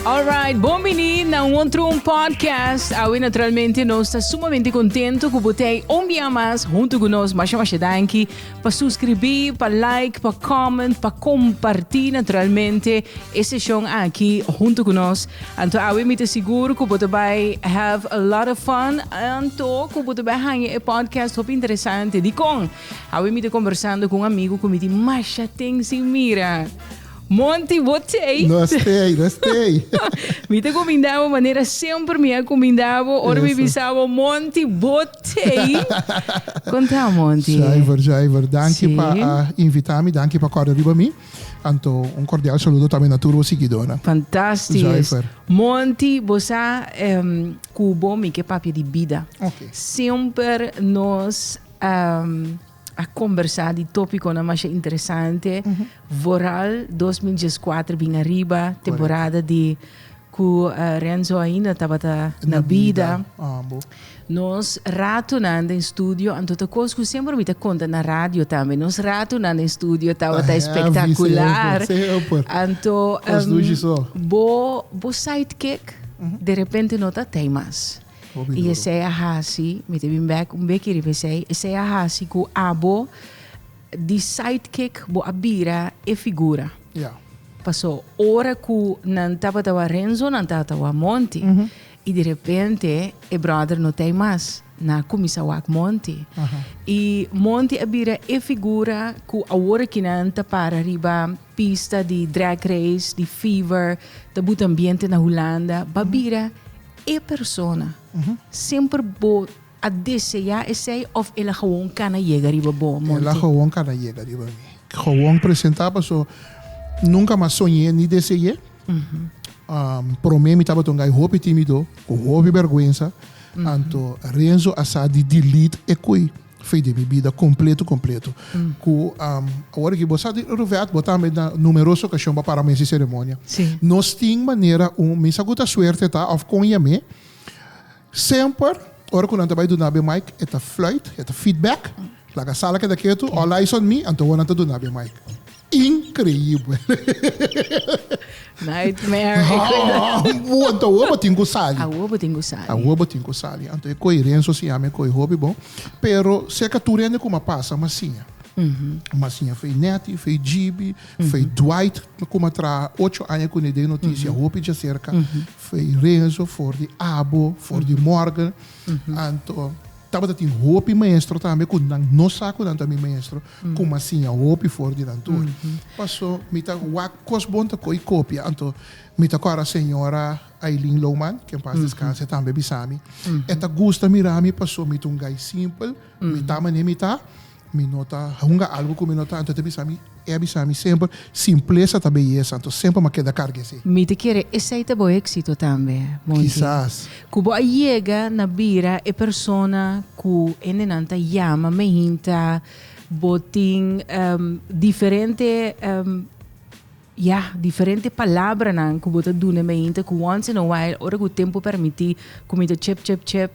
Alright, bon bini na un otro un podcast. Awe naturalmente nos ta sumamente contento ku bo tei un bia mas hunto ku nos. Masha masha danki pa suscribí, pa like, pa comment, pa compartí naturalmente e sesión aki hunto ku nos. Anto awe mi ta sigur ku bo ta bai have a lot of fun. Anto ku bo ta bai haña e podcast hopi interesante. Dikon? Awe mi ta conversando ku un amigo ku mi tin masha ten sin mira. Monty, bo t'ei? Nos t'ei, nos t'ei. Mi ta cuminda bo manera semper mi a cuminda bo ora mi bisa bo, Monty, bo t'ei? Conta, Monty. Zuiver, zuiver. Danki pa a invita mi, danki pa corda riba mi. Anto un cordial saludo tambe na tur bo siguidornan. Fantastisch. Zuiver. Monty, bo sa cu bo mi ke papia di bida. Semper nos A kombersá di tópikonan masha interesante. Vooral 2014 bin ariba, temporada di ku Renzo ainda tabata na bida. Nos ratonan den studio, anto ta kos ku semper mi ta konta na radio tambe, nos ratonan den studio tabata espektakular. Anto bo bo sidekick derepente no ta tei mas. I esei a hasi, mi ta bin bek un beki riba esei, esei a hasi ku abo di sidekick bo a bira e figura. Ja. Paso ora ku nan tabata wak Renzo, nan tabata wak Monty. I di repente e brother no ta ei mas, nan a kuminsá wak Monty. I Monty a bira e figura ku awor aki nan ta para riba pista di drag race, di fever, ta buta ambiente na Hulanda, bo a bira E persona semper bo a deseá esei òf el a gewoon kana yega riba bo, Monty? El a gewoon kana yega riba mi. Gewoon presentá paso nunka m'a soñ'é ni dese'é. Promé mi tabata un gai hopi tímido, ku hopi bèrgwensa. Anto Renzo a sa di delete e kui fei den mi bida kompleto kompleto. Ku awor aki bo sa di Ruvette bo tambe na numeroso okashon bo a para mes di seremonia. Nos tin manera un mi sa ku ta suerte ta òf kon yam'é, semper ora ku nan ta bai duna bo e mic e ta fluit, e ta feedback, laga sala keda ketu, all eyes on me, anto awor nan ta duna bo e mic. Increíbel. Nightmare. Anto awor bo tin ku sali. Awor bo tin ku sali. Awor bo tin ku sali. Anto e koe Renzo siña mi e koe hopi bon. Pero serka tur hende ku mi a pasa mi a siña. Mi a siña fei Netty, fei Gibi, fei Dwight ku mi a traha ocho aña kuné den notisia hopi djaserka. Fei Renzo, for di abo, for di Morgan. Anto tabata tin hopi maestro tambe ku nan no sa ku nan ta mi maestro, ku m'a siña hopi for di nan tur. Paso mi ta wak kos bon ta ko'i kopia, anto mi ta kòrda señora Aileen Louman, ke en pas deskanse, tambe bisa mi, e ta gusta mira mi paso mi ta un gai simpel, mi ta manera mi ta, Mi no ta hunga algu ku mi no ta, anto e ta bisa mi, e a bisa mi semper, simplesa ta beyesa, anto semper mi a keda karga esei. Mi ta kere esei ta bo éksito tambe, Monty. Kisas. Ku bo a yega na bira e persona ku hendenan ta yama mehinta, bo tin diferente, ya, diferente palabranan ku bo ta duna mehinta ku once in a while, ora ku tempu permití, ku mi ta chep chep chep,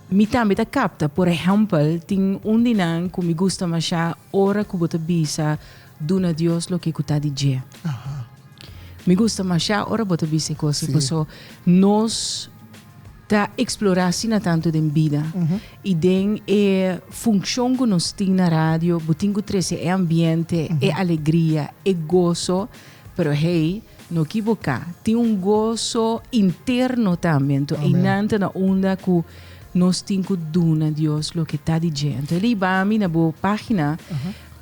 Mi tambe ta kapta. Por ehèmpel, tin un di nan ku mi gusta mashá ora ku bo ta bisa, Duna Dios loke ku ta di dje. Mi gusta mashá ora bo ta bisa e kos ei, paso nos ta eksplorá asina tantu den bida i den e funkshon ku nos tin na radio, bo tin ku trese e ambiente, e alegria, e goso, pero hey, No kiboká, tin un goso interno tambe. Anto einan ta na unda ku nos tin ku duna Dios loke ta di dje. Anto e liba mi na bo página,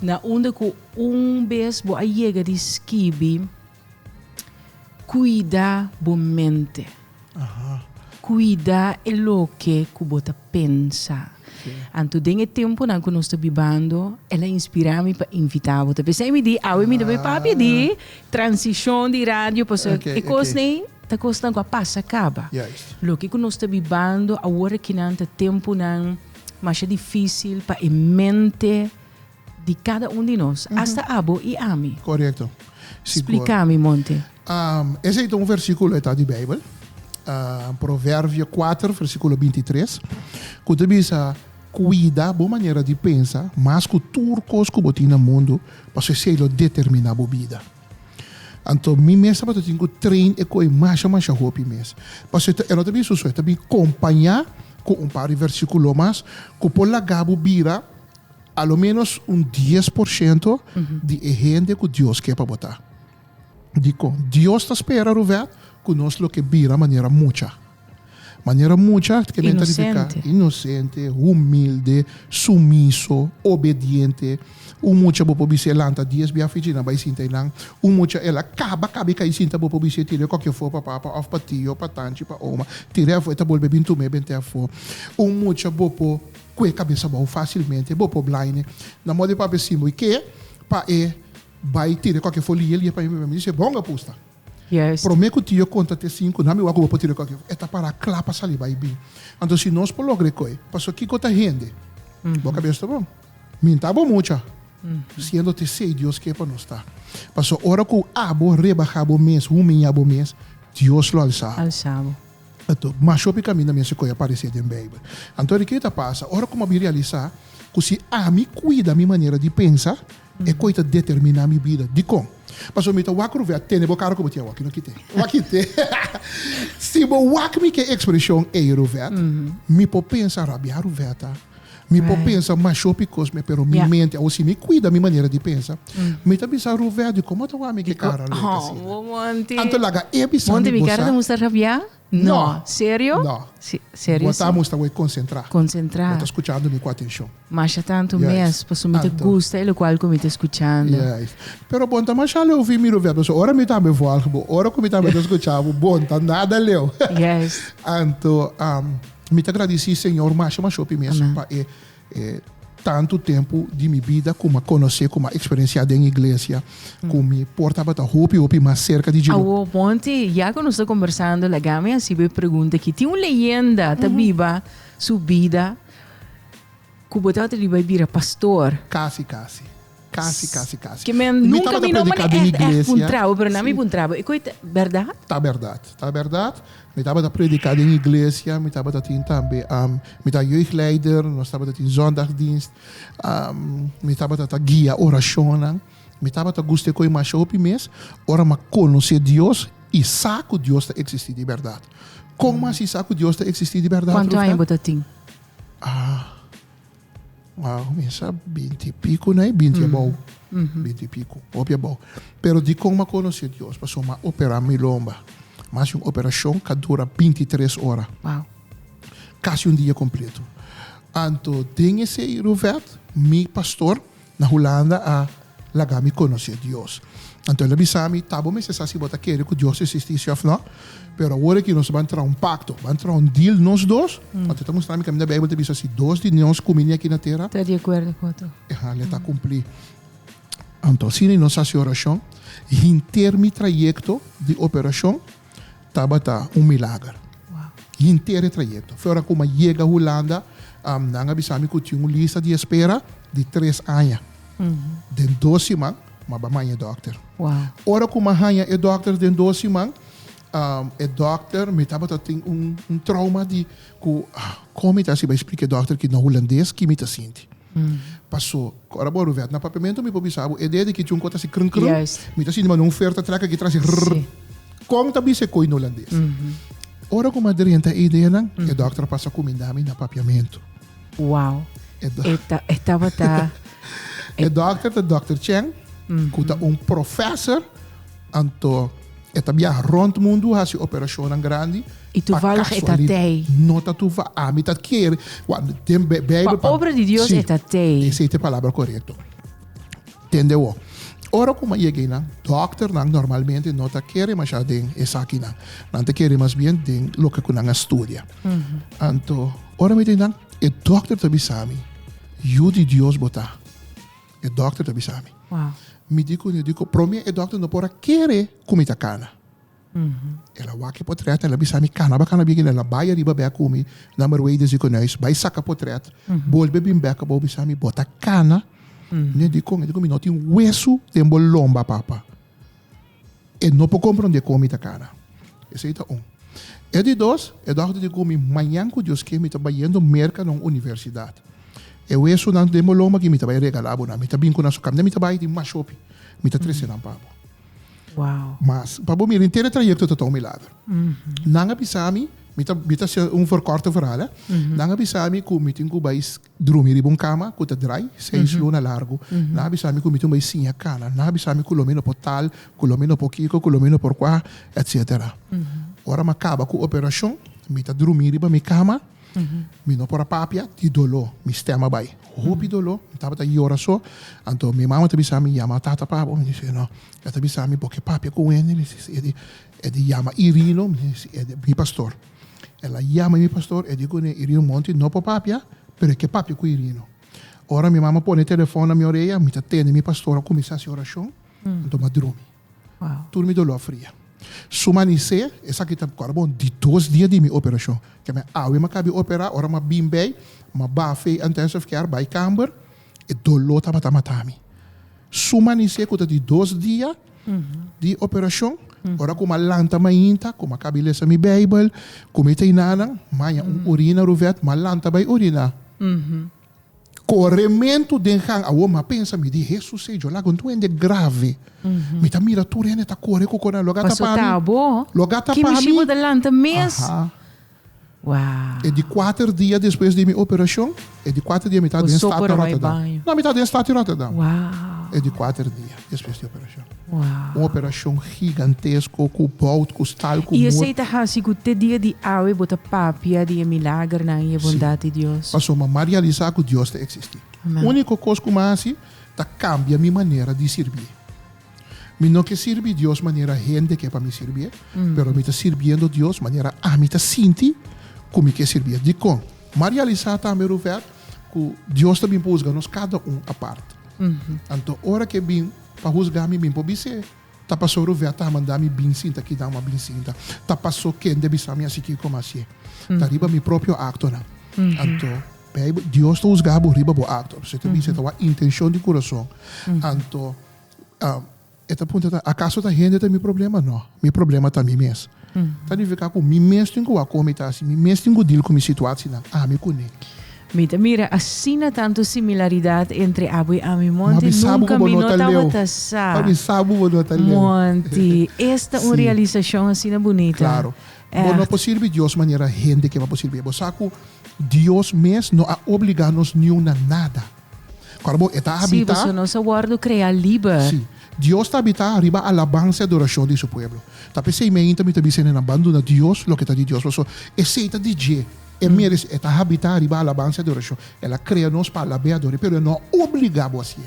na unda ku un bes bo a yega di skibi, Kuida bo mente. Kuida e loke ku bo ta pensa. Anto den e tempunan ku nos ta bibando, el a inspirá mi pa invitá bo. Ta p'esei mi di, awe mi ta bai papia di transishon di radio, pasobra e kosnan ta kosnan ku a pasa kaba. Loke ku nos ta bibando awor akinan ta tempunan masha difísil pa e mente di kada un di nos, asta abo i ami. Korekto. Splika mi, Monty. Esei ta un versíkulo e ta di Beibel, Proverbio kuater, versíkulo bintitres, ku ta bisa, Kuida bo manera di pensa mas ku tur kos ku bo tin na mundu, pasobra esei lo determiná bo bida. Anto mi mes tabata tin ku train e koi masha masha hopi mes. Pasobra e no ta bin su so, e ta bin kompañá ku un par di versíkulo mas ku por laga bo bira a lo ménos un 10% di e hende ku Dios ke pa bo ta. Dikon? Dios ta spera, Ruvet, ku nos lo ke bira manera mucha. Manera mucha ke men ta nifiká inosente, humilde, sumiso, obediente. Un mucha bo por bis'é lanta dies bia fichi nan bai sinta einan. Un mucha el a kaba kaba i kai sinta bo por bis'é tir'é koke afó pa papa òf pa tio, pa tanchi, pa oma. Tir'é afó e ta bolbe bin tum'é bent'é afó. Un mucha bo por kue kabes abou fásilmente, bo por blaine. Na moda di papia si bo ke pa e bai tir'é koke afó lié lié pa mi mi dis'é bon apusta. Juist. Promé ku tio konta te sinku, nan mi wak ku bo por tira kualke e ta pará kla pa sali bai bin. Anto si nos por logra e koi, pasobra kiko ta hende? Bo kabes ta bon. Minta bo mucha. Siendo te esei Dios ke pa nos ta. Pasobra ora ku abo rebahá bo mes, humiñá bo mes, Dios lo alsá bo. Alsá bo. Anto, mas hopi kaminda mester koi a paresé den Beibel. Anto di ke ta pasa? Ora ku mi a bin realisá ku si ami kuida mi manera di pensa, E koi ta determiná mi bida. Dikon? Pasobra mi ta wak Ruvè, tene bo kara ku bo tin awor. Ki no kite. Wak kite. Si bo wak mi ke ekspreshon ei, Ruvè, mi por pensa rabiá Ruvè ta. Mi por pensa masha hopi kos me, pero mi mente, awor si mi kuida mi manera di pensa, mi ta bisa Ruvè, dikon bo ta wak mi ke kara lek asina? Anto laga e bisa mi bo sa. No. Serio? No. Si, serio Bo ta si. mustra bo e konsentrá. Konsentrá. Bo ta skuchando mi ku atenshon. Masha tantu mes, pasobra mi ta gusta e lokual ku mi ta skuchando. Juist. Pero bon ta masha leu vi mi Rubiel, pasobra ora mi tambe vòlg bo, ora ku mi tambe ta skucha bo, bon ta nada leu. Juist. Anto, mi ta gradisí Señor masha masha hopi mes pa e E tantu tempu di mi bida ku mi a konosé, ku mi a eksperensiá den iglesia, ku mi por tabata hopi, hopi mas serka di dje. Awor, Monty, ya ku nos ta kombersando, laga mi hasi bo e pregunta aki. Tin un leyenda ta biba su bida ku bo tabata di bai bira pastor. Kasi, kasi. Kasi, kasi, kasi. Ke men Mi nunka tabata mi no prediká mane den ègt, ègt iglesia. puntra bo, pero nan mi Sí. puntra bo. E koi ta bèrdat? Ta bèrdat, ta bèrdat. Mi tabata prediká den iglesia, mi tabata tin tambe, mi ta jeugdleider, nos tabata tin zondagdienst, mi tabata ta guia orashonnan. Mi tabata gusta e koi masha hopi mes ora mi a konosé Dios i sa ku Dios ta eksistí di bèrdat. Kon mi a hasi sa ku Dios ta eksistí di bèrdat, Kuantu aña Rufka? bo ta tin? Ah. Wow, mi sa binti i pico na e binti abou. Binti i pico, hopi abou. Pero dikon m'a konosé Dios? Pasobra m'a operá mi lomba. M'a hasi un operashon ku a dura 23 ora. Wow. Kasi un dia kompleto. Anto den esei, Ruvet, mi pastor na Hulanda a laga mi konosé Dios. Anto el a bisa mi, Ta bo mester sa si bo ta kere ku Dios eksistí si òf nò, pero awor aki nos ban traha un pakto, ban traha un deal nos dos. Anto e ta mustra mi kaminda Beibel ta bisa si dos di nos kumini aki na tera, Ta di akuerdo ku otro. Eha, le ta kumplí. Anto asina nos hasi orashon, henter mi trayekto di operashon tabata un milager. Henter e trayekto. Fe ora ku mi a yega Hulanda, nan a bisa mi ku tin un lista di espera di tres aña. Den dos siman mi a bai haña e dòkter. Ora ku mi a haña e dòkter den dos siman, e dòkter, mi tabata tin un trauma di ku kon mi ta hasi bai splika e dòkter ki na hulandes ki mi ta sinti. Paso, ora bo a ruvèt na papiamentu mi por bisa bo e dede ki tin un kos ta hasi krun krun, mi ta sinti manera un fer ta trèk aki tras rrrr. Kon ta bisa e koi na hulandes? Ora ku mi a drenta e ideanan, e dòkter a pasa kuminda mi na papiamentu. Wow. E ta, e tabata. E dòkter ta dòkter Chen, ku ta un profèser, anto e ta biaha rònt mundu hasi operashonnan grandi. I toevallig e ta tei. No ta toevallig. Ami ta kere, den Bijbel. Pa obra di Dios e ta tei. Esei ta e palabra korekto. Tende wo. Ora ku mi a yega einan, dòkternan normalmente no ta kere masha den esakinan. Nan ta kere mas bien den loke ku nan a studia. Anto, ora mi ta einan, e dòkter ta bisa mi, Yu di Dios bo ta. E dòkter ta bisa mi. Mi di kuné, di ku promé e dòkter no por a kere ku mi ta kana. El a wak e potret, el a bisa mi, Kana ba kana bien, el a bai ariba bek ku mi na Merwede ziekenhuis, bai saka potret, bolbe bin bek abou bisa mi, Bo ta kana? Mi a di kon, e di ku mi no tin wesu den bo lomba, papa. E no por komprondé kon mi ta kana. Esei ta un. E di dos, e dòkter di ku mi, Mañan ku Dios ke mi ta bayendo Merka na un universidat. E wesunan den bo lomba aki mi ta bai regalá bo nan. Mi ta bin ku nan su kaminda mi ta bai di mashopi, mi ta trese nan pa bo. Wow. Mas, pa bo mira, henter e trayecto ta ta un milager. Nan a bisa mi, mi ta, mi ta haci un verkorte verhaal, hè. Nan a bisa mi cu mi tin cu bay drumi riba un cama cu ta draai seis luna largo. Nan a bisa mi cu mi tin cu bay siña cana. Nan a bisa mi cu lo mi no por tal, cu lo mi no por kico, cu lo mi no por cua, etcetera. Ora mi a caba cu operacion, mi ta drumi riba mi cama, Mi no por a papia di doló, mi stèm a bai. Hopi doló, mi tabata yora so. Anto mi mama ta bisa mi, yama tata pa bo. Mi di, no. E ta bisa mi, bo ke papia ku hende? Mi di, e di, e di yama Irino, mi di, e di mi pastor. El a yama mi pastor, e di kuné, Irino Monti no por papia, pero e ke papia ku Irino. Ora mi mama pone e telefòn na mi orea, mi ta tende mi pastor a kuminsá hasi orashon, anto mi a drumi. Tur mi doló a fria. Su manisé, esaki ta kòrda bon, di dos dia di mi operashon. Ke mi awe mi a kabi operá, ora mi a bin bei, mi a baha fei intensive care bai kamber, e doló tabata mata mi. Su manisé ku ta di dos dia di operashon, ora ku mi a lanta mainta, ku mi a kabi lesa mi beibel, ku mi ta enanan, mi a haña un urina ruvèt, mi a lanta bai uriná. Korementu den gang awor mi a pensa mi di Hesus ei yo laga un duende grave mi ta mira tur hende ta kore ku kore loga ta pa mi loga ta pa mi aha e di kuater dia despues di mi operashon e di kuater dia mi ta den stad di Rotterdam no mi ta den stad di Rotterdam e di kuater dia despues di operashon un operashon gigantesko ku bout ku stal ku I esei ta hasi ku te dia di awe bo ta papia di e milagernan i e bondat di Dios. Pasobra mi a realisá ku Dios ta eksistí. Úniko kos ku mi a hasi ta kambia mi manera di sirbié. Mi no ke sirbi Dios manera hende ke pa mi sirbié, pero mi ta sirbiendo Dios manera ami ta sinti ku mi ke sirbié. Dikon? Mi a realisá tambe, Ruvert, ku Dios ta bin pa husga nos kada un apart. Anto ora ku e bin pa husga mi, mi por bis'é. Ta paso Ruvert a manda mi bin sinta kinan mi a bin sinta. Ta paso kende bisa mi hasi kiko mi hasié. Ta riba mi propio aktonan. Anto, Bijbel, Dios ta husga bo riba bo akto. Pasobra e ta bisa e ta wak intenshon di kurason. Anto, e ta puntra ta, akaso ta hende ta mi problema? No, mi problema ta mi mes. Ta nifiká ku mi mes tin ku wak kon mi ta hasi, mi mes tin ku deal ku mi situasinan, ami kuné. Mi ta mira asina tantu similaridat entre abo i ami, Monty. Nunka mi no tabata sa. Monty, esta un realisashon asina bunita. Klaro. Bo no por sirbi Dios manera hende ke bo por sirbi. Bo sa ku Dios mes no a obligá nos niun na nada. Kòrda bo, e ta habitá. Sí, pasobra nos a wòrdu kreá liber. Sí. Dios ta habitá riba alabansa i adorashon di su pueblo. Ta p'esei mi ainda mi ta bisa nan, Ban duna Dios loke ta di Dios, pasobra esei ta di dje. E merece, e ta habitá riba alabansa i adorashon. El a krea nos pa alab'é i ador'é, pero e no a obligá bo hasié.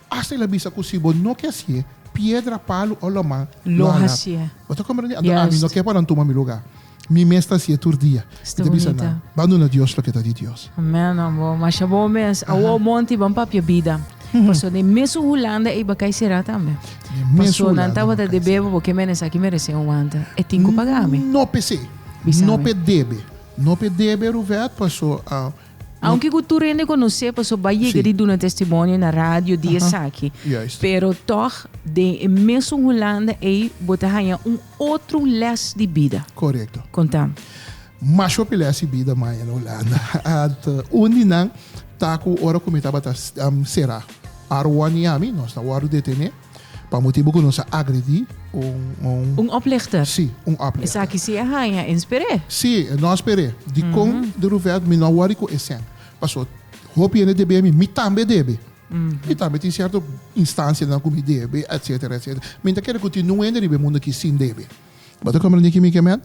Asta el a bisa ku si bo no ke hasié, piedra, palu o loman lo hasié. Bo ta komprendé? Anto ami no ke pa nan tuma mi lugá. Mi mes ta hasié tur dia. Esta Mi ta bisa bunita. nan, Ban duna Dios loke ta di Dios. Amen, amor. Masha bon mes. Awor, Monty, ban papia bida. Pasobra den mesun Hulanda ei bakai será tambe. Den mesun Pasobra nan Hulanda tabata bakai debe será. bo, bo ke mene esaki meresé un wanta. E tin ku paga mi. No p'esei. Bisa No mi. p'e debe. No p'e debe, Ruvert, paso no. Aunke ku tur hende konosé, paso bo a yega di duna testimonio na radio di esaki. Juist. Pero tòg den e mesun Hulanda ei bo ta haña un otro lès di bida. Korekto. Konta. Masha hopi lès di bida maya na Hulanda. Anto un di nan ta ku ora ku mi tabata será, Arwan i ami, nos ta wòrdu detené. Pa motibu ku nos a agredí un, un. Un oplichter. Sí, un oplichter. Esaki sí a haña en sper'é. Sí, e no a sper'é. Dikon de Ruvert mi no a wòri ku e sèn? Paso hopi hende debe mi, mi tambe debe. Mi tambe tin sierto instansianan ku mi debe, etsetera, etsetera. Mi ta kere ku tin nun hende riba e mundu aki sin debe. Bo ta komprendé ki mi ke men?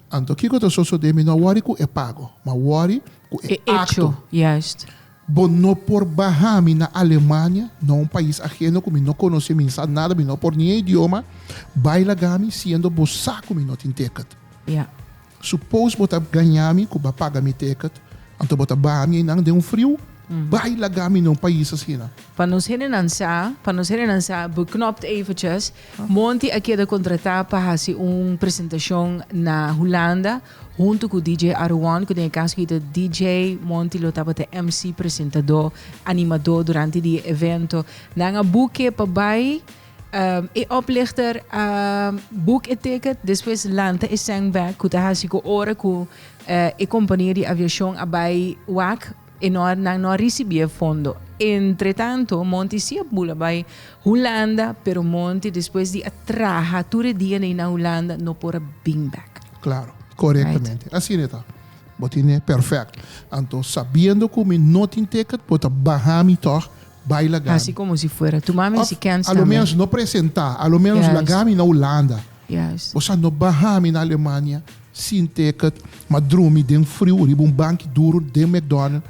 Anto kiko ta sosodé? Mi no a wòri ku e pago, mi a wòri ku e E echo, akto. juist. Bo no por baha mi na Alemania, na un pais ajeno ku mi no konosé, mi sa nada, mi no por ni e idioma, bai laga mi siendo bo sa ku mi no tin ticket. Ja. Suppose bo ta gaña mi ku bo a paga mi ticket, anto bo ta baha mi einan den un friu, bai laga mi na un pais asina. Pa nos hendenan sa, pa nos hendenan sa, beknopt eventjes, Monty a keda kontratá pa hasi un presentashon na Hulanda, Huntu ku DJ Aruan, ku den e kaso aki ta DJ Monty lo tabata MC, presentadó, animadó durante di e evento. Nan a boek e pa bai, e oplichter a boek e ticket, despues lanta e sèn bèk ku ta hasi ku ora ku e kompania di aviashon a bai wak. E no a, nan no a risibí e fondo. Entretanto, Monty sí a bula bai Hulanda, pero Monty despues di a traha tur e dianan ei na Hulanda no por a bin bèk. Claro, corectamente. Asina e ta. Bo tine perfect. Anto sabiendo cu mi no tin ticket, bo ta baha mi toch bai laga mi. Hasi como si fuera. Tuma mi si kens tambe. A lo menos no presenta, a lo menos laga mi na Hulanda. Juist. Bo sa no baha mi na Alemania sin ticket, ma drumi den friu riba un banki duro den McDonald,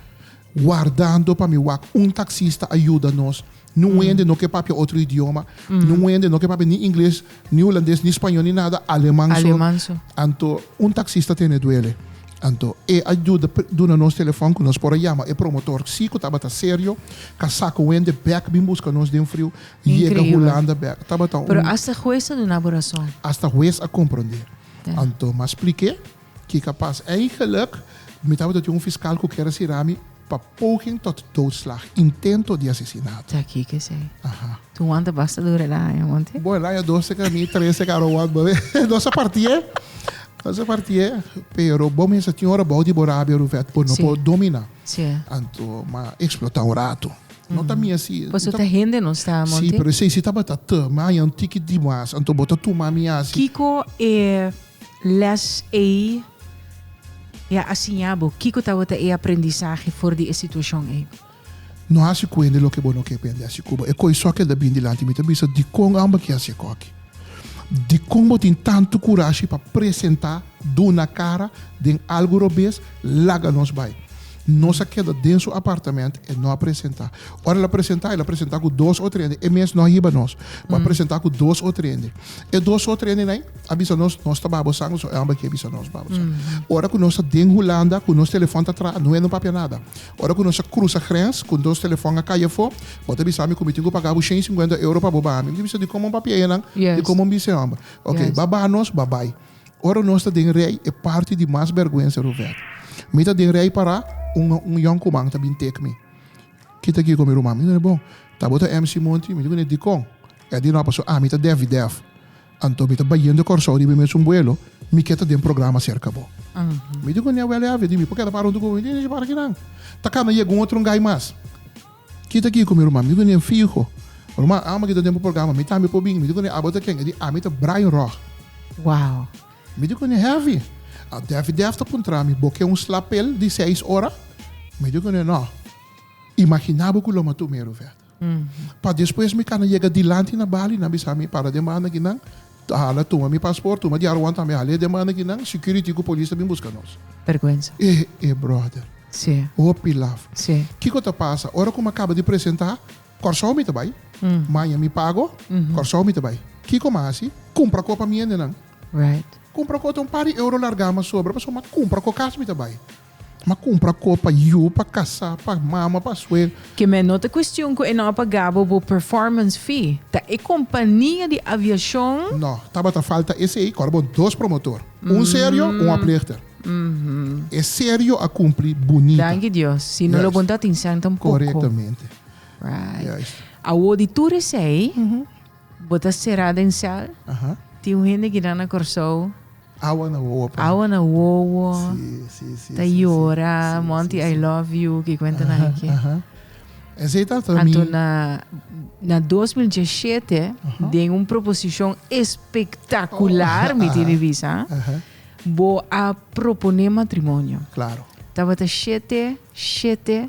wardando pa mi wak un taxista a yuda nos. Nun hende no ke papia otro idioma, nun hende no ke papia ni ingles, ni hulandes, ni spañol, ni nada, aleman so. Aleman so. Anto un taxista tene duele. Anto e a yuda duna nos telefon ku nos por a yama e promotor si ku tabata serio, ka saka un hende bek bin buska nos den friu, yega Increíbel. Hulanda bek. Tabata un. Pero hasta hues a duna bo rason. Hasta hues a komprondé. Ja. Anto m'a splik'é kiko a pasa. Eigenlijk mi tabata tin un fiskal ku kier a sira mi pa poging tot doodslag, intento di asesinato. Ta kiko esei? Aha. Tu wanta basta dura el aña, Monty? Bo, el aña 12 ka mi, 13 ka ro want, bebé. Nos a partié, nos a partié, pero bo mester tin ora bou di bo rabia, Ruvet, bo no Sí. por domina. Sí. Anto, m'a explotá un rato. No ta mi así. Pasobra ta hende nos ta, Monty. Sí, pero esei sí tabata te. Mi a haña un tiki dimas, anto bo ta tuma mi asi. Kiko e les ei ya a siña bo? Kiko tabata e aprendisahe for di e situashon ei? No hasi ku hende loke bo no ke pende hasi ku bo. E koi so keda bin dilanti mi ta bisa, Dikon amba ke hasi e koki? Dikon bo tin tantu kurashi pa presentá, duna kara den algu robes? Laga nos bai. Nos a keda den su apartament, e no a presentá. Ora el a presentá, el a presentá ku dos otro hende. E mes no a hiba nos, bo a presentá ku dos otro hende. E dos otro hendenan a bisa nos, nos ta babo sangu, so e hòmber ke bisa nos babo sangu. Ora ku nos ta den Hulanda, ku nos telefòn ta traha, no hende no papia nada. Ora ku nos a krusa grens, ku nos telefòn a kai afó, bo ta bisa mi ku mi tin ku paga bo shen i sinkuenta euro pa bo baha mi. Mi ta bisa, dikon bo papia enan? Dikon bo bisa e hòmber? Oke, ba baha nos, ba bai. Ora nos ta den rei, e parti di mas bèrgwensa, Ruvet. Mi ta den rei pará, un un yònkuman ta bin tek mi. Kita kiko mi ruman? Mi di, Bon, ta bo ta MC Monty? Mi di kuné, Dikon? E a di, No, pasobra ami ta Devi Def. Anto mi ta bayendo Kòrsou riba e mesun buelo, mi ke ta den programa serka bo. Mi di kuné, Wèl, Evi, di mi por keda para huntu ku bo? Mi di, Nesha para kinan. Ta kana yega un otro un gai mas. Kita kiko mi ruman? Mi di kuné, Fiho. Ruman, amo ki ta den bo programa, mi tambe por bin. Mi di kuné, Abo ta ken? E di, Ami ta Brian Rog. Wow. Mi di kuné, Heavy. A Devi Def ta puntra mi, Bo ke un slapel di seis ora? Mi di kuné, No. Imaginá bo ku lo matu mi, Ruvet. Pa despues mi kana yega dilanti na bali, nan bisa mi para den banda kinan, hala tuma mi pasport, tuma di Arwan tambe, hal'é den banda kinan, security ku polis ta bin buska nos. Bergwensa. E, e brother. Sí. Hopi laf. Sí. Kiko ta pasa? Ora ku mi a kaba di presentá, Kòrsou mi ta bai, maña mi pago, Kòrsou mi ta bai. Kiko mi a hasi? Kumpra kopa mi hendenan. Right. Kumpra ko ta un par di euro largá mi a sobra, pasobra mi a kumpra ko kas mi ta bai. M'a kumpra ko pa yu, pa kasá, pa mama, pa suel. Ke men no ta kuestion ku e no a paga bo bo performance fee. Ta e kompania di aviashon. No, tabata falta esei, kòrda bo dos promotor. Un serio, un oplichter. E serio a kumpli bunita. Danki Dios. Si no lo Juist. bon ta tin sèn tampoko. Korektamente. Right. Juist. Awor di tur esei, bo ta será den sèl. Aha. Tin un hende kinan na Kòrsou. Awa na wowo pa. Awa na wowo. Sí, sí, sí. Ta sí, yora, sí, Monty, sí, I sí. love you, ki cuenta nan aki. Aha. Esei ta ta mi. Anto na na 2017, den un proposicion espectacular, mi tin di bisa, Aha. bo a propone matrimonio. Claro. Tabata shete, shete,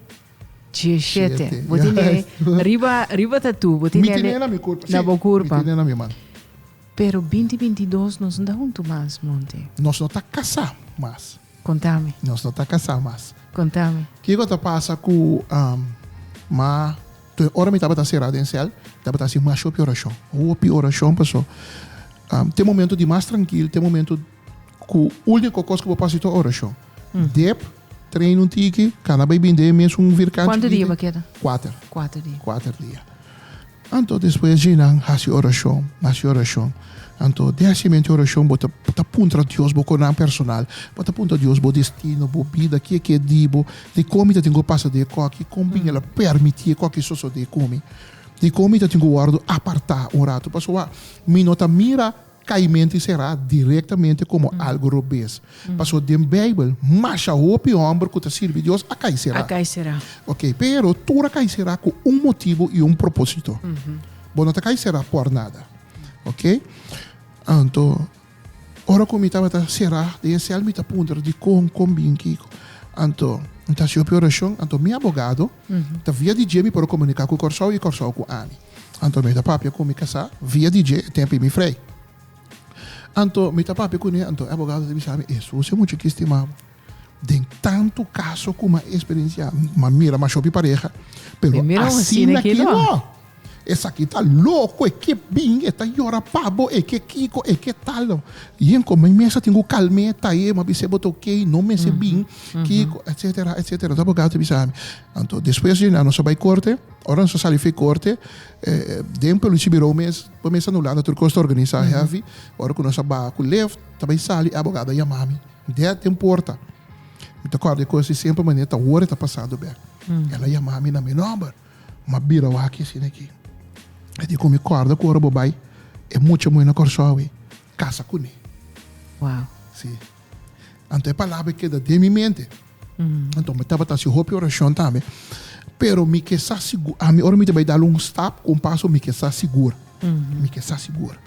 djeshete. Shete, Bo tine juist. riba riba tatu, bo Mi tine tine na mi curpa. na Sí, bo curpa. Mi tine na mi man. Pero binti binti dos nos no ta huntu mas, Monty. Nos no ta kasá mas. Konta mi. Nos no ta kasá mas. Konta mi. Kiko ta pasa ku ma tur ora mi tabata será den sèl, tabata hasi masha hopi orashon. Hopi orashon paso tin momento di mas trankil, tin momento ku úniko kos ku bo por hasi ta orashon. Dep, train un tiki, kana bai binde e mesun virkan Kuantu dia chikito. bo keda? Kuater. Kuater dia. Kuater dia. Anto despues dje nan hasi orashon, hasi orashon. Anto den hasimentu di orashon bo ta ta puntra Dios bo konan personal, bo ta puntra Dios bo destino, bo bida, ke ke di bo, dikon mi ta tin ku pasa den e koki, kon bin el a permití e koki sosodé ku mi, dikon mi ta tin ku wòrdu apartá un ratu. Pasobra mi no ta mira. Kaimenti será direktamente komo algu robes. Pasobra den Beibel, masha hopi hòmber ku ta sirbi Dios a kai será. A kai será. Oké, pero tur a kai será ku un motibu i un propósito. Bo no ta kai será por nada. Oké? Anto, ora ku mi tabata será den e sèl, mi ta puntra, Dikon? Kon bin kiko? Anto, mi ta hasi hopi orashon. Anto, mi abogado ta via di dje mi por a komuniká ku Kòrsou i Kòrsou ku ami. Anto mi ta papia ku mi kasá via di dje e tempu i mi frei. Anto mi ta papia kuné, anto e abogado ta bisa mi, Hesus e mucha ki stima bo. Den tantu kaso ku mi a eksperensiá, mi a mira masha hopi pareha, pero asina ki no. Esaki ta loko, e ke bin, e ta yora pa bo, e ke kiko, e ke tal. Yen ku mi mes a tin ku kalm'é, taye, mi a bis'é bo ta oké, no mester bin, kiko, etsetera, etsetera. Anto e abogado ta bisa mi. Anto despues di nan nos a bai korte. Ora nos a sali for e korte, den politiebureau mes, bo mes ta na Hulanda tur kos ta organisá heavy. Ora ku nos a baha ku lift, ta bai sali, e abogado a yama mi. Dèt den porta. Mi ta kòrda e kos di semper manera ta ora e ta pasando bèk. El a yama mi na mi nòmber. Mi a bira wak asina aki. E di ku mi kòrda ku ora bo bai, e mucha muhé na Kòrsou ei, kasa kuné. Wow. Sí. Anto e palabra keda den mi mente. Anto mi tabata hasi hopi orashon tambe. Pero mi ke sa sigur, ami ora mi ta bai dal un stap, un paso, mi ke sa sigur. Mi ke sa sigur.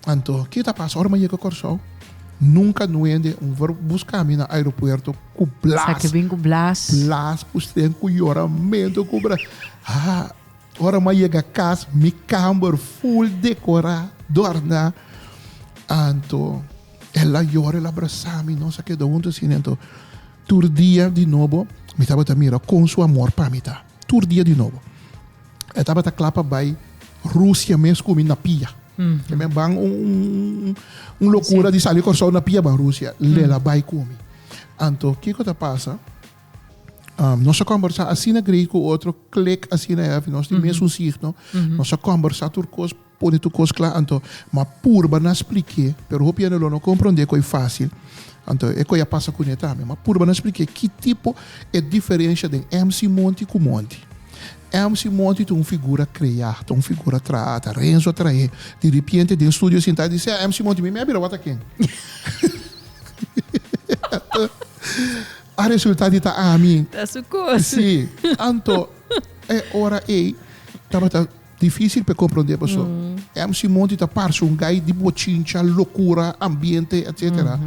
Anto, ke ta pasa? Ora mi a yega Kòrsou, nunka no hende un for buska mi na aeropuerto ku blas. Sa ke bin ku blas. Blas, ku stren, ku yoramentu, ku bra. Ha, ora mi a yega kas, mi kamber ful dekorá, dòrná. Anto, el a yora, el a brasá mi, nos a keda huntu asina. Anto, tur dia di nobo mi tabata mira kon su amor pa mi ta. Tur dia di nobo. E tabata kla pa bai Rusia mes ku mi na pia. Ke men ban un un lokura di sali Kòrsou na pia ban Rusia. Lela bai ku mi. Anto, kiko ta pasa? Nos a kòmbersá asina great ku otro, klik asina heavy, nos tin mesun signo. Nos a kòmbersá tur kos. Pone tur kos kla anto ma purba na splik'é, pero hopi hende lo no komprondé ku e fásil. Anto e koe a pasa kuné tambe. Ma purba na splik'é ki tipo e diferensha den MC Monti ku Monti. MC Monti ta un figura kreá, ta un figura traá, ta Renzo a traé. Di ripiente den studio sintá e di, Sea MC Monti, mi mi a bira wak ta ken? Anto a resultá di ta ami. Ta su kos. Sí. Anto e ora ei tabata. Difícil p'e comprende paso MC Monty ta parce un guy di bochincha, locura, ambiente, etcetera.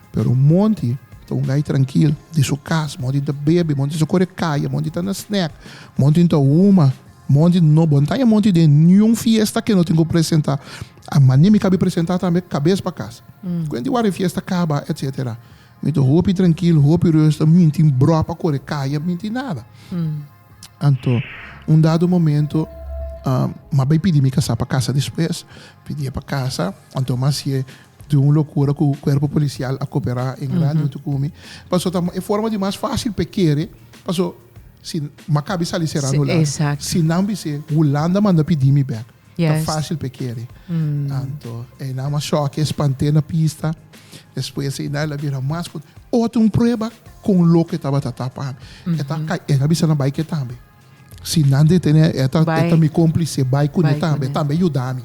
Pero Monty ta un guy trankil, di su cas, Monty ta bebe, Monty ta core caya, Monty ta na snack, Monty ta huma, Monty no bo no ta haña Monty den niun fiesta ke no tin ku presenta. A mane mi kabi presenta tambe kabes pa cas. Kuenti wara e fiesta kaba, etcetera. Mi ta hopi trankil, hopi rustig, mi no tin brò pa core caya, mi no tin nada. Anto, un dado momento, m'a bai pidi mi kasá pa kasa despues. Pidié pa kasa, anto m'a hasié di un lokura ku kuerpo polisial a koperá en grandi huntu ku mi. Paso ta e forma di mas fásil p'e kere, paso si m'a kabi sali será na Hulanda. Si nan bis'é, Hulanda manda pidi mi bèk. Ta fásil p'e kere. Anto, einan m'a shòk'é, spant'é na pista. Despues einan el a bira mas ku otro un prueba kon loko e tabata ta pa mi. E ta kai, el a bisa nan bai ke tambe. Si nan detené, e ta e ta mi kómplise, bai kuné tambe, e tambe yuda mi.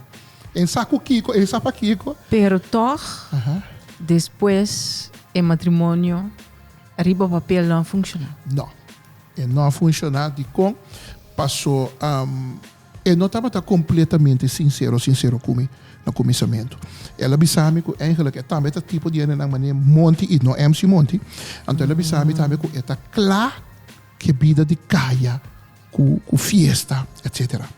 E sa ku kiko, e sa pakiko. Pero tòg, despues e matrimonio riba papel no a funshoná. No, e no a funshoná. Dikon? Paso. E no tabata kompletamente sinsero sinsero ku mi na kuminsamentu. El a bisa mi ku eigenlijk e tambe ta tipo di hendenan manera Monty i no MC Monty. Anto el a bisa mi tambe ku e ta kla ku e bida di kaya, ku ku fiesta, etsetera.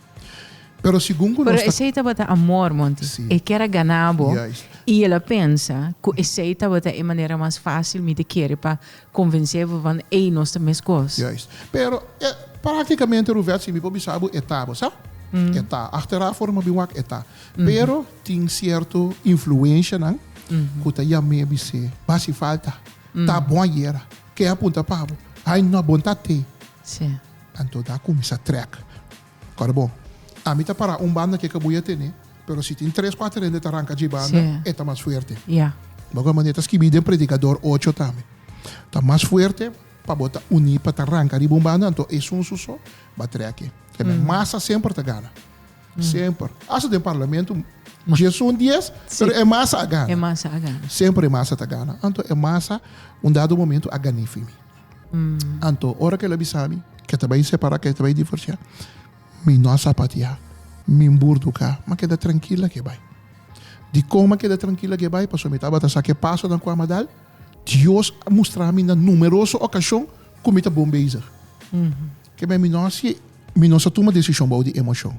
Pero segun ku Pero nos ta. esei tabata amor, Monty. Sí. E kier a gana bo. Juist. I el a pensa ku esei tabata e manera mas fásil mi ta kere pa Convencé bo van ey nos ta mescos. Juist. Pero e practicamente Ruvet si mi por bisa bo e ta bo sa. E ta. Achteraf ora mi a bin wak e ta. Pero tin cierto influencianan cu ta yam'é bis'é ba haci falta. Ta bon ayera. Ke a punta pa bo. Ay no bon ta te. Si. Anto ta cuminsa trek. Kòrda bon. Ami ta para un banda ke kabuya tene, pero si tin tres kuater hende ta ranka dje banda, e ta mas fuerte. Bo ku manera ta skibí den Predikador ocho tambe. Ta mas fuerte pa bo ta uní pa ta ranka riba un banda, anto esun su so ba trek e. Masa semper ta gana. Semper. Asta den parlamento. 11 10, pero e masa a gana. E masa a gana. Semper e masa ta gana. Anto e masa, un dado momento, a gana fi mi. Anto, ora ku el a bisa mi, ku e ta bai separá, ku e ta bai divorsiá, mi no a sapateá, mi burduká, m'a keda trankila ku e bai. Dikon m'a keda trankila ku e bai? Pasobra mi tabata sa ku e pasonan ku a dal, Dios a mustra mi na numeroso okashon ku mi ta bon bezig. Ke men mi no hasi, mi no sa tuma desishon bou di emoshon.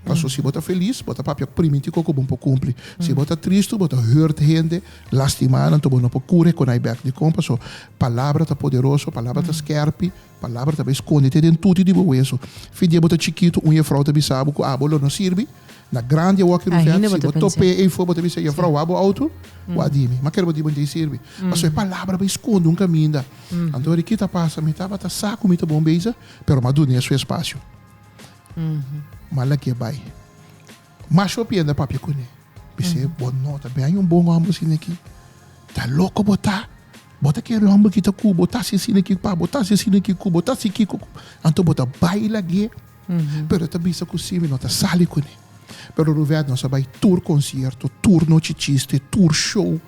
Paso si bo ta felis, bo ta papia primintí ku bo por kumpli. Si bo ta tristu, bo ta hurt hende, lastimá nan, anto bo no por kure ku nan bèk. Dikon? Paso palabra ta poderoso, palabra ta skèrpi, palabra ta bai skonde te den tuti di bo weso. Fi dia bo ta chikitu, un jefrou ta bisa bo ku abo lo no sirbi. Na grandi awor ki Rufet, Ainda si bo ta bo pensa. top'é eifó, bo ta bisa, Jefrou, wak bo auto? Wak di mi. Ma kere bo di bo no ta sirbi. Pasobra e palabra bai skonde un kaminda. Anto ora ki ta pasa, mi tabata sa ku mi ta bon bezig, pero mi a dun'é su espasio. Mi a lag'é bai. Mas hopi hende a papia kuné. Bis'é, Bo no ta bin haña un bon hòmber asina aki. Ta loko bo ta. Bo ta kere hòmber ki ta ku bo, ta hasi asina aki pa bo, ta hasi asina aki ku bo, ta hasi kiko ku bo. Anto bo ta bai lag'é. Pero e ta bisa ku si mi no ta sali kuné. Pero Ruvèt nos a bai tur konsierto, tur nochi chiste, tur show.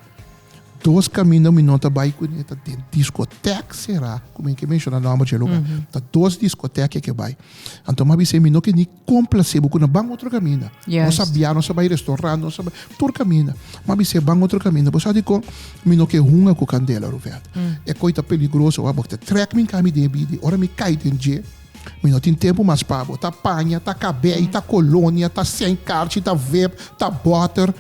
Dos kaminda mi no ta bai kuné ta den diskotèk será, ku mi ke menshoná nòmber dje lugá. Ta dos diskotèk e ke bai. Anto mi a bisa mi no ke ni komplasé bo ku no ban otro kaminda. Nos a bia, nos a bai restorant, nos a bai tur kaminda. Mi a bis'é ban otro kaminda. Bo sa dikon? Mi no ke hunga ku kandela, Ruvèt. E koi ta peligroso. Wak bo ta trèk mi kami den e bidi. Ora mi kai den dje. Mi no tin tempu mas pa bo. Ta paña, ta kabei, ta kolonia, ta sèn karchi, ta vep, ta bòter.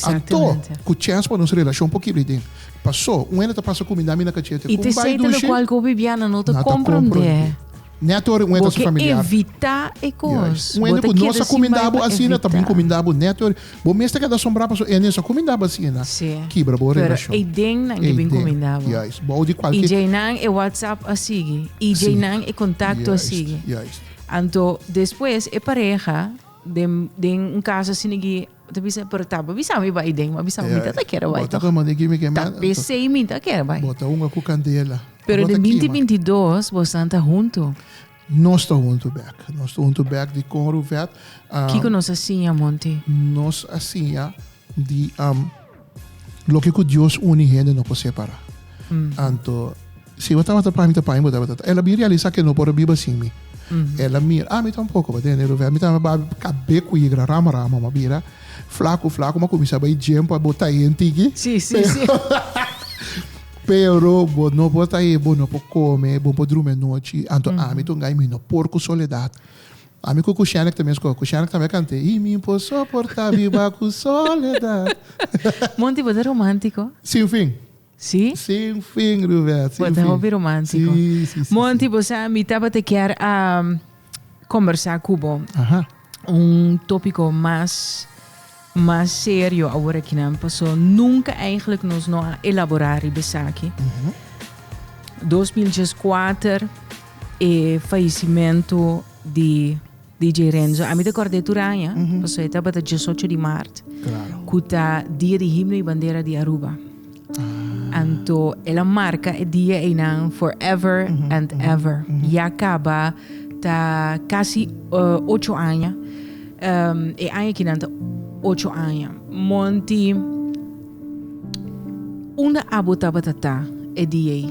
Anto, ku chèns pa nos relashon por kibra den. Pasó, un hende ta pasa kuminda mi na kachete. I Kon te bai sei ta dushi? lokual ku Bibiana no ta Na ta komprondé. komprondé. Nèt ora un hende Bo ta su ke familiar. evitá e kos. Juist. Un Bo hende ta ku no keda sa sin kuminda bai bo pa asina ta bin evitá. kuminda bo nèt ora. Bo mes ta keda asombrá pasobra e hende sa kuminda bo asina. Sí. Kibra bo Pero relashon. eiden nan ke bin Eiden. kuminda bo. Juist. Bou di I kualke. djeinan e WhatsApp a sigui. I Sí. djeinan e kontakto a Juist, sigui. juist. Anto despues e pareha den den un kaso asina ki ta bisa pero ta bo bisa mi bai den, bo a bisa mi ta ta kere bai Bo ta toch. koma di kimi ke Ta men. pesei mi ta kere bai. Bo ta hunga ku kandela. Pero Bo ta den binti kima. 22 bosan ta hunto. Nos ta huntu bek. Nos ta huntu bek di kon Ruvet. Kiko nos a siña, Monty? Nos a siña di loke ku Dios uni hende no por separá. Anto, si bo tabata pa mi ta pa mi bo tabata. El a bin realisá ku e no por a biba sin mi. El a mira, ami tampoko, bo tende Ruvet. Mi tabata babi kab'é ku higra rama rama, mi a bira flaku flaku, mi a kuminsá bai gym pa bo ta henti aki. Sí, sí, sí. Pero bo no por ta ei, bo no por come, bo por drumi anochi. Anto ami ta un gai, mi no por cu soledad. Ami cu Kushanik ta mes cosa. Kushanik tambe a canta, Y mi por soporta biba cu soledad. Monty, bo ta romantico? Sin fin. Si? Sin fin, Rubert, sin Bo ta fin. hopi romantico. Si, si, si, Monty, si. bo sa, mi tabata kier a combersa cu bo. Aha. Un topico mas mas serio awor akinan paso nunca eigenlijk nos no a elabora riba esaki. 2014 e fallecimento di DJ Renzo. Ami ta kòrd'é tur aña, paso e tabata 18 di maart, Claro. ku ta dia di himno i bandera di Aruba. Anto el a marka e dia einan forever and ever. Ya kaba ta kasi ocho aña. E aña kinan ta ocho aña. Monty, unda abo tabata ta e dia ei?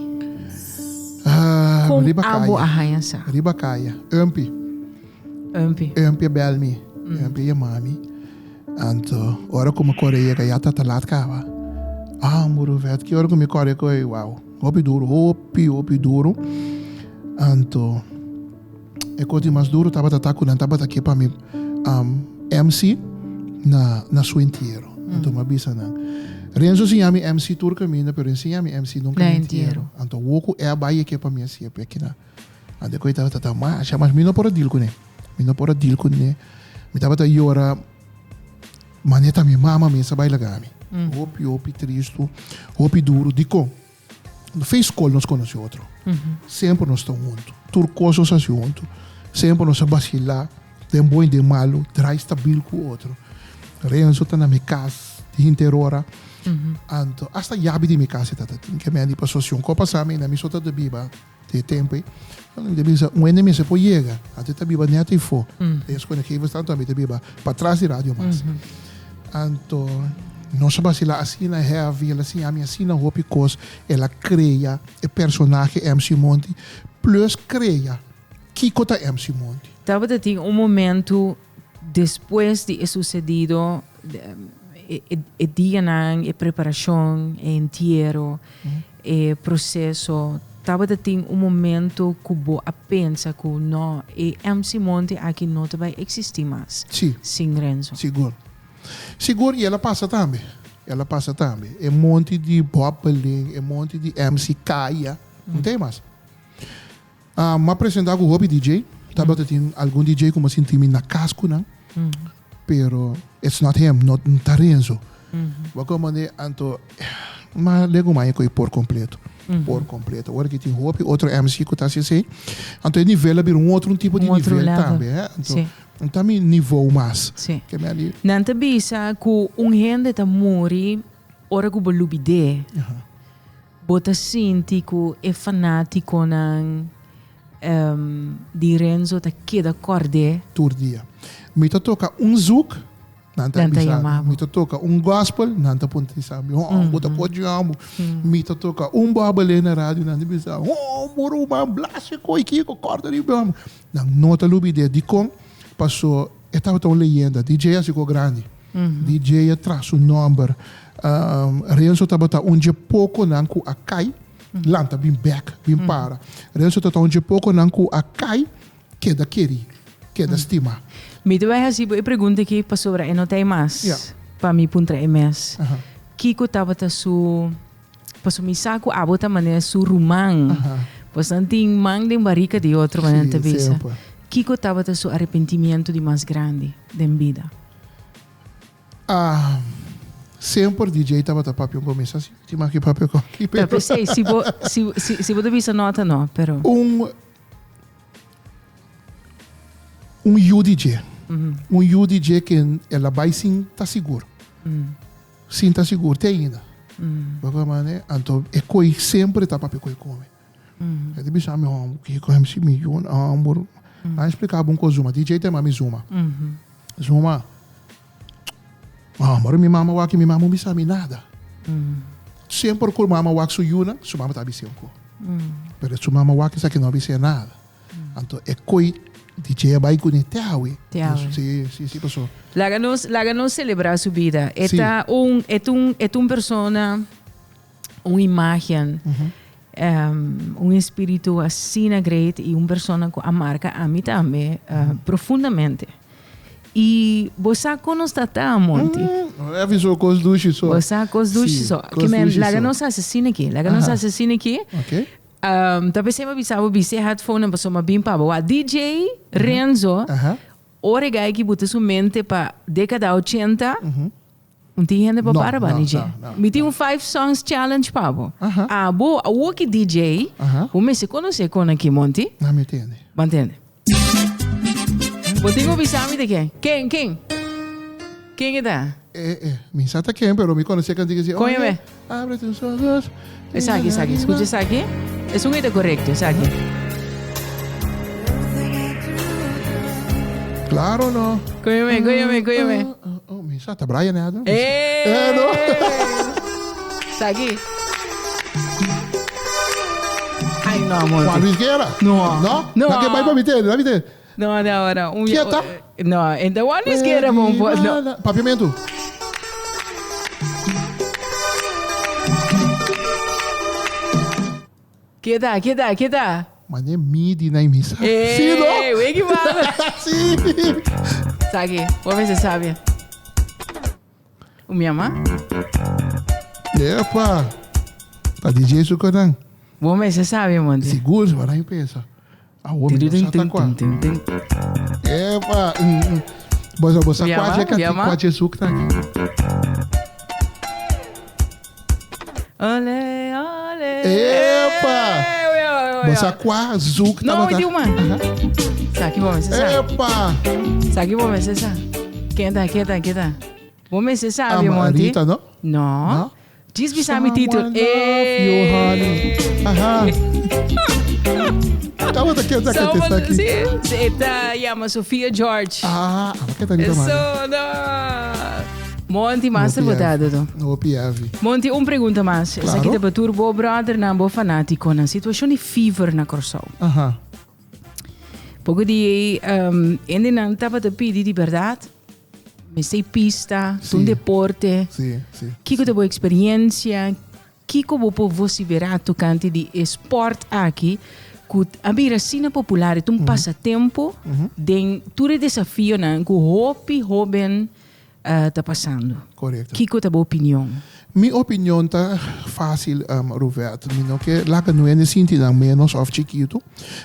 Ah, Kon riba abo kaya. a haña sa? Riba kaya. Umpi. Umpi. Umpi a bel mi. Umpi a yama mi. Anto, ora ku mi kore yega ya ta ta lat kaba. Ah, muru vet, ki ora ku mi kore koe, wow, hopi duru, hopi, hopi duru. Anto, e kos di mas duru tabata ta ku nan tabata ke pa mi um, MC na, na su entiero. Anto mi a bisa nan, Renzo siña mi MC tur kaminda, pero e siña mi MC nunka Na na entiero. entiero. Anto, wou ku e a bai e ke pa mi a siepia kina. Anto e koe tabata ta masha, mas mi no por a deal kuné. Mi no por a deal kuné. Mi tabata yora manera ta mi mama mes a bai laga mi. Hopi, hopi tristu, hopi duru. Dikon? Fe skol nos konosé otro. Semper nos ta huntu. Tur kos nos hasi huntu. Semper nos a basilá den bon i den malu, drai stabil ku otro. Renzo ta na mi kas henter ora. Anto asta yabi di mi kas e tata tin. Ke mi a di pasobra si un kos pasa mi, na mi so ta biba. Di e tempu ei, mi ta bisa, un hende mester por yega, anto e ta biba nèt ei fo. E eskonde geven staan, anto mi ta biba patras di radio mas. Anto nos a basila asina heavy, el a siña mi asina hopi kos, el a krea e personahe MC Monty, plus krea kiko ta MC Monty. Tabata tin un momento despues di e sucedido, e dianan, e preparacion, e entiero, e proceso, tabata tin un momento cu bo a pensa cu no, e MC Monty aki no ta bay existi mas Sí. sin Renzo? Sigur. Sigur, y el a pasa tambe. El a pasa tambe. E Monty di Bob Belin, e Monty di MC Kaya, no ta ey mas. M'a presenta cu hopi DJ. Tabata tin algun DJ cu m'a sinti mi na cas cu nan. Pero it's not him, no ta Renzo. Bo comprende? Anto m'a legu maya cu e por completo. Por completo. Ora ki tin hopi otro MC cu ta haci esey. Anto e nivel a bira un otro tipo di nivel tambe. Anto no ta mi niveau mas. Ke mi a di. Nan ta bisa cu un hende ta muri ora cu bo lubid'é. Bo ta sinti ku e fanátikonan di Renzo ta keda kòrd'é? Tur dia. Mi ta toka un zoek, nan ta bisa mi. Mi ta toka un gospel, nan ta puntra bisa mi, Hon, bo ta kochi hombo. Mi ta toka un bòbelé na radio, nan ta bisa, Hon, bo ruman, blase koi kiko, kòrta riba hombo. Nan no ta lubid'é. Dikon? Paso e tabata un leyenda. DJ a hasi grandi. DJ a traha su nòmber. Renzo tabata un dje pokonan ku a kai, lanta bin bèk, bin para. Renzo tabata un dje pokonan ku a kai, keda kerí, keda stimá. Mi ta bai hasi bo e pregunta aki pasobra e no ta ei mas pa mi puntra e mes. Kiko tabata su, pasobra mi sa ku abo ta manera su ruman. Pues nan tin man den barika di otro manera nan ta bisa. Kiko tabata su arepentimiento di mas grandi den bida? Ah, semper DJ tabata papia un comienzo así. Ti maki papia con aquí, pero... Pero sí, si bo, si, si, si bo te bisa nota, no, pero... Un, un yu DJ. Mm -hmm. Un yu DJ que el a bai sin ta sigur. Mm. Sin ta sigur, te ainda. Mm. Baka mane, anto e koi sempre ta papia koi come. Mm. E te bisa mi, oh, kiko MC mi yu, oh, bur. Mm. A explica bun ko Zuma. DJ te mami Zuma. Mm -hmm. Zuma. Ah, maar mi mama wak mi mama bisa mi nada. Mm. Semper ku mama wak su yuna, su mama ta bisa ko. Mm. Pero su mama wak sa que no bisa nada. Mm. Anto e koi DJ bai ku ni te awe. Te awe. Si, si, si pasó. Laga nos, laga nos celebra su vida. Eta sí. un, et un, et un persona, un imagen, mm -hmm. Un espíritu asina great y un persona cu a marca ami tambe profundamente. Y bo sa con nos ta ta, Monty. Mm, e viso cos dushi so. Bo sa cos dushi so. Ke men, laga nos haci asina aki. Laga nos haci asina aki. Okay. Ta pesey mi bisa bo bisti e headphone pasobra mi a bin pa bo. Wa DJ Renzo, ora e guy ki buta su mente pa decada 80, Un tin hende pa para ba ni dje. Mi tin un five songs challenge pa bo. Abo, awor ki DJ, bo mester konosé kon aki, Monty. Na mi tende. Bo tende. Bo tin ku bisa mi di ken. Ken, ken? Ken e ta? Eh, eh, mi sa ta ken, pero mi konosé kantika si. Kon e be? Abre tus ojos. Esaki, esaki. Skucha esaki. Esun e ta korekto, esaki. Claro no. Kóyeme, kóyeme, kóyeme. Oh, oh, mi sa ta Brian Adams. Eh! Eh, no. Esaki. Ay, no, amor. Juan Luis Guerra. No. No? No. Na ke bai pa mi tende, na mi tende. No, no, no. Un, Kieta? No, en de Juan Luis Guerra bon po. No. Papiamento. Kieta, kieta, kieta. Mane midi na misa. Eh, Sí, no? Wiki mano. Sí. Saki, vos me se sabe. Mi ama? Epa. Ta DJ su konan. Vos me se sabe, Monty. Sigur, se van a pensa. Awor mi no sa ta kua. Epa! Bo bo sa kua dje kati kua dje suk ta aki. Ole, ole. Epa! Bo sa kua zuk tabata? No, di uma. Sa ki bo mester sa. Epa! Sa ki bo mester sa. Ken ta, ken ta, ken ta? Bo mester sabi, Monty. Rita, no? No. No? Djis bisa mi título. Someone love you, honey. Aha. Tabata kenta kenta Someone, esaki. sí, sí, ta llama Sofia George. Ah, aba kenta Rita Mari. Eso, no. Monty, master Hopi botado heavy. to. Hopi heavy. Monty, un pregunta mas. Claro. Esaki ta pa tur bo brothernan, bo fanaticonan. Situacion di fever na Corsou. Aha. Poco di um, hendenan tabata pidi di berdad. Mester pista, Sí. un deporte. Sí, sí. Kiko ta bo experiencia? Kiko bo por vociferá tocante di e sport aki cu a bira asina popular? E ta un pasatempo den tur e desafionan cu hopi hoben ta pasando. Correcto. Kiko ta bo opinion? Mi opinion ta fácil, Ruvette. Mi no ke laga nuende sinti nan menos of chikitu,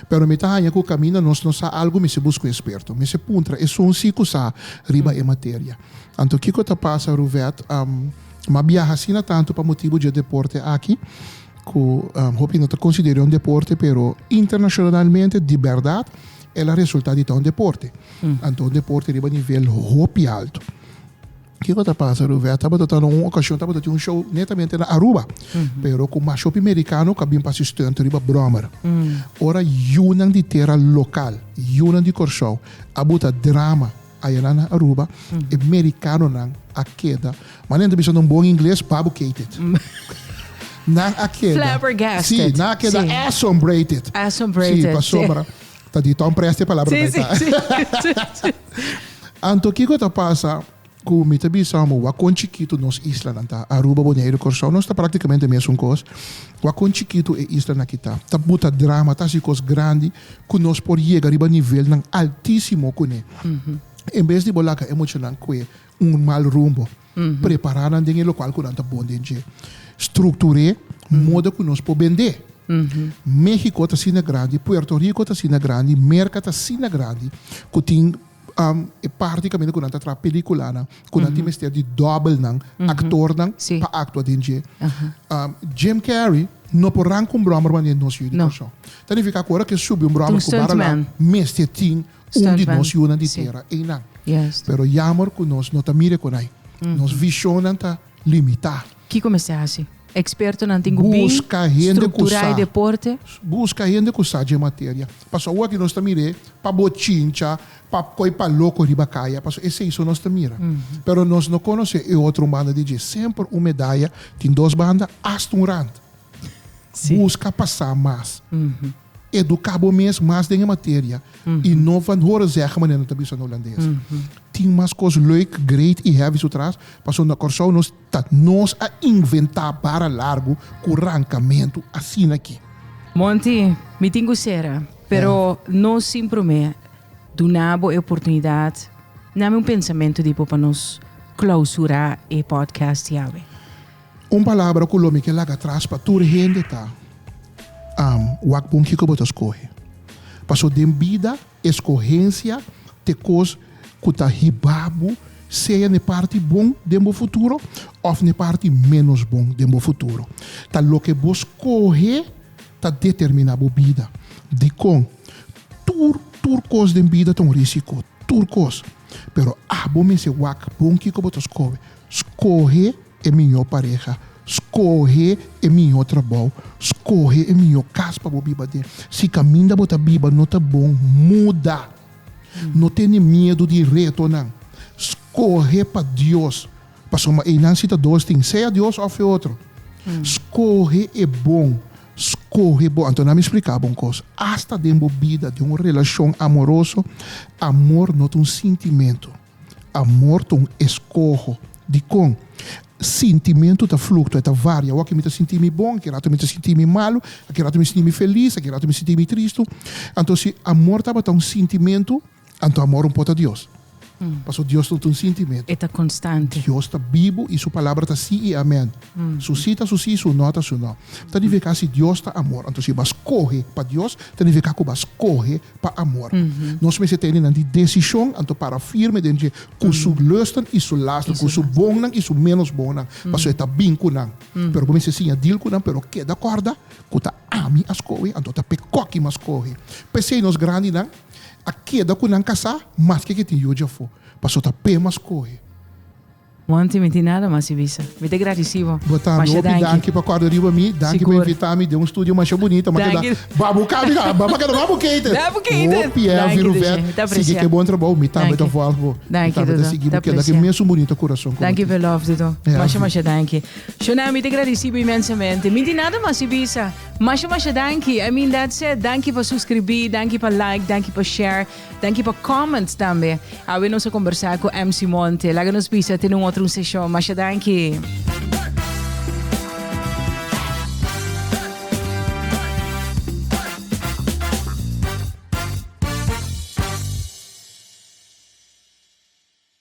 pero mi ta haña ku kaminda nos no sa algu mester buska un eksperto. Mester puntra esun si ku sa riba e materia. Anto kiko ta pasa, Ruvette? M'a biaha asina tantu pa motibu dje deporte aki, ku hopi no ta konsider'é un deporte, pero internashonalmente di bèrdat el a resultá di ta un deporte. Anto un deporte riba nivel hopi altu. Kiko ta pasa, Ruvette? Tabata ta na un okashon tabata tin un show netamente na Aruba, pero ku mas hopi merikano ku a bin pa hasi stunt riba bròmer. Ora yunan di tera lokal, yunan di Kòrsou a buta drama Ayanan na Aruba, e merikanonan a keda, ma nan ta bisa na un bon ingles, babucated. Nan a keda. Flabbergasted. Sí, nan a keda Sí. asombrated. Asombrated, Sí, pasobra ta di Tom Presti e palabra Sí, bai sí, ta. sí, sí, sí. Anto kiko ta pasa ku mi ta bisa bo wak kon chikitu nos islanan ta, Aruba, Boneiru, Kòrsou, nos ta praktikamente mesun kos. Wak kon chikitu e islanan aki ta. Ta buta drama, ta hasi kos grandi. Ku nos por yega riba nivelnan altísimo kuné. En bes di bo laga e muchanan kue un mal rumbo, prepará nan den e lokual ku nan ta bon den dje. Struktur'é moda ku nos por bend'é. México ta asina grandi, Puerto Rico ta asina grandi, Merka ta asina grandi ku tin e parti kaminda ku nan ta traha pelikulanan ku nan tin mester di dòbelnan, aktornan pa aktua den dje. Jim Carrey no por ranka un bròmer manera nos yu di Kòrsou. Ta nifiká ku ora ku e subi un bròmer ku bara la mester tin un di nos yunan di tera einan. Pero yammer ku nos no ta mira kon ai. Nos vishonnan ta limitá. Kiko mester hasi? Ekspertonan tin ku bin Buska hende ku strukturá sa. e deporte. Buska hende ku sa dje materia. Pasobra awor aki nos ta mir'é pa bochincha, pa koi pa loko riba kaya, pasobra esei so nos ta mira. Pero nos no konosé e otro un banda di dje. Semper un medaya tin dos banda, asta un rand. Buska pa sa mas. Eduká bo mes mas den e materia i no van horen zeggen manera nan ta bisa na hulandes. Tin mas kos leuk, great i heavy su tras, pasobra na Kòrsou nos ta nos a inventá bara largu ku rankamentu asina aki. Monty, mi tin ku sera, pero no sin promé duna bo e oportunidat, nami un pensamentu di bo pa nos klausurá e podcast yawe. Un palabra ku lo mi ke laga atras pa tur hende ta, Wak bon kiko bo ta skohe. Paso den bida, eskohensia ta e kos ku ta hiba bo sea na e parti bon den bo futuro òf na e parti ménos bon den bo futuro. Ta loke bo skohe ta determiná bo bida. Dikon? Tur, tur kos den bida ta un risiko. Tur kos. Pero abo mester wak bon kiko bo ta skohe. Skohe e mihó pareha, skohe e mihó trabou, skohe e mihó kas pa bo biba den. Si kaminda bo ta biba no ta bon, muda. No tene miedu di retonan. Skohe pa Dios, pasobra einan si ta dos tin, sea Dios òf e otro. Skohe e bon, skohe bon. Anto nan mi splika bo un kos, asta den bo bida, den un relashon amoroso, amor no ta un sintimentu. Amor ta un eskoho. Dikon? Sintimentu ta fluktua, e ta varia. Awor aki mi ta sinti mi bon, aki rato mi ta sinti mi malu, aki rato mi sinti mi felis, aki rato mi sinti mi tristu. Anto si amor tabata un sintimentu, anto amor un por ta Dios. Pasobra Dios no ta un sintimentu. E ta konstante. Dios ta bibu i su palabra ta sí i amèn. Su sí ta su sí, su nò ta su nò. Ta nifiká si Dios ta amor, anto si bo a skohe pa Dios, ta nifiká ku bo a skohe pa amor. Nos mester tene nan di desishon, anto para firme den dje ku su lusten i su lasten, ku su bonnan i su ménos bonnan, pasobra e ta bin ku nan. Pero bo mester siña deal ku nan, pero keda kòrda ku ta ami a skohe, anto ta p'e kòki mi a skohe. P'esei nos grandinan a keda ku nan kasá maske ke tin yu djafó, pasobra ta p'e mi a skohe. Monty, mi tin nada mas di bisa. Mi ta gradisi bo. Bo tambe. Masha Hopi danki. danki pa kòrda riba mi. Danki pa Sigur. invitá mi den un studio masha bunita. Ma keda Danki. babuká mi ka, ba keda babukeite. Babukeite. Hopi eh, Danki, Ruvet. Dusje. Mi ta Sigui aprecia. ke bon trabou. Mi tambe ta Danki. volg bo. Mi Danki, tambe ta Dodo. sigui Ta bo. Keda ke aprecia. mesun bunita kurason ku bo Danki tin. pa e love, Dodo. Ja. Masha, masha danki. Shona, mi ta gradisi bo inmensamente. Mi tin nada mas di bisa. Masha, masha danki. I mean, that's it. Danki pa suscribi, danki pa like, danki pa share. Danki pa comments tambe. Awe nos a conversa cu MC Monte. Laga nos bisa te un otro session. Masha danki.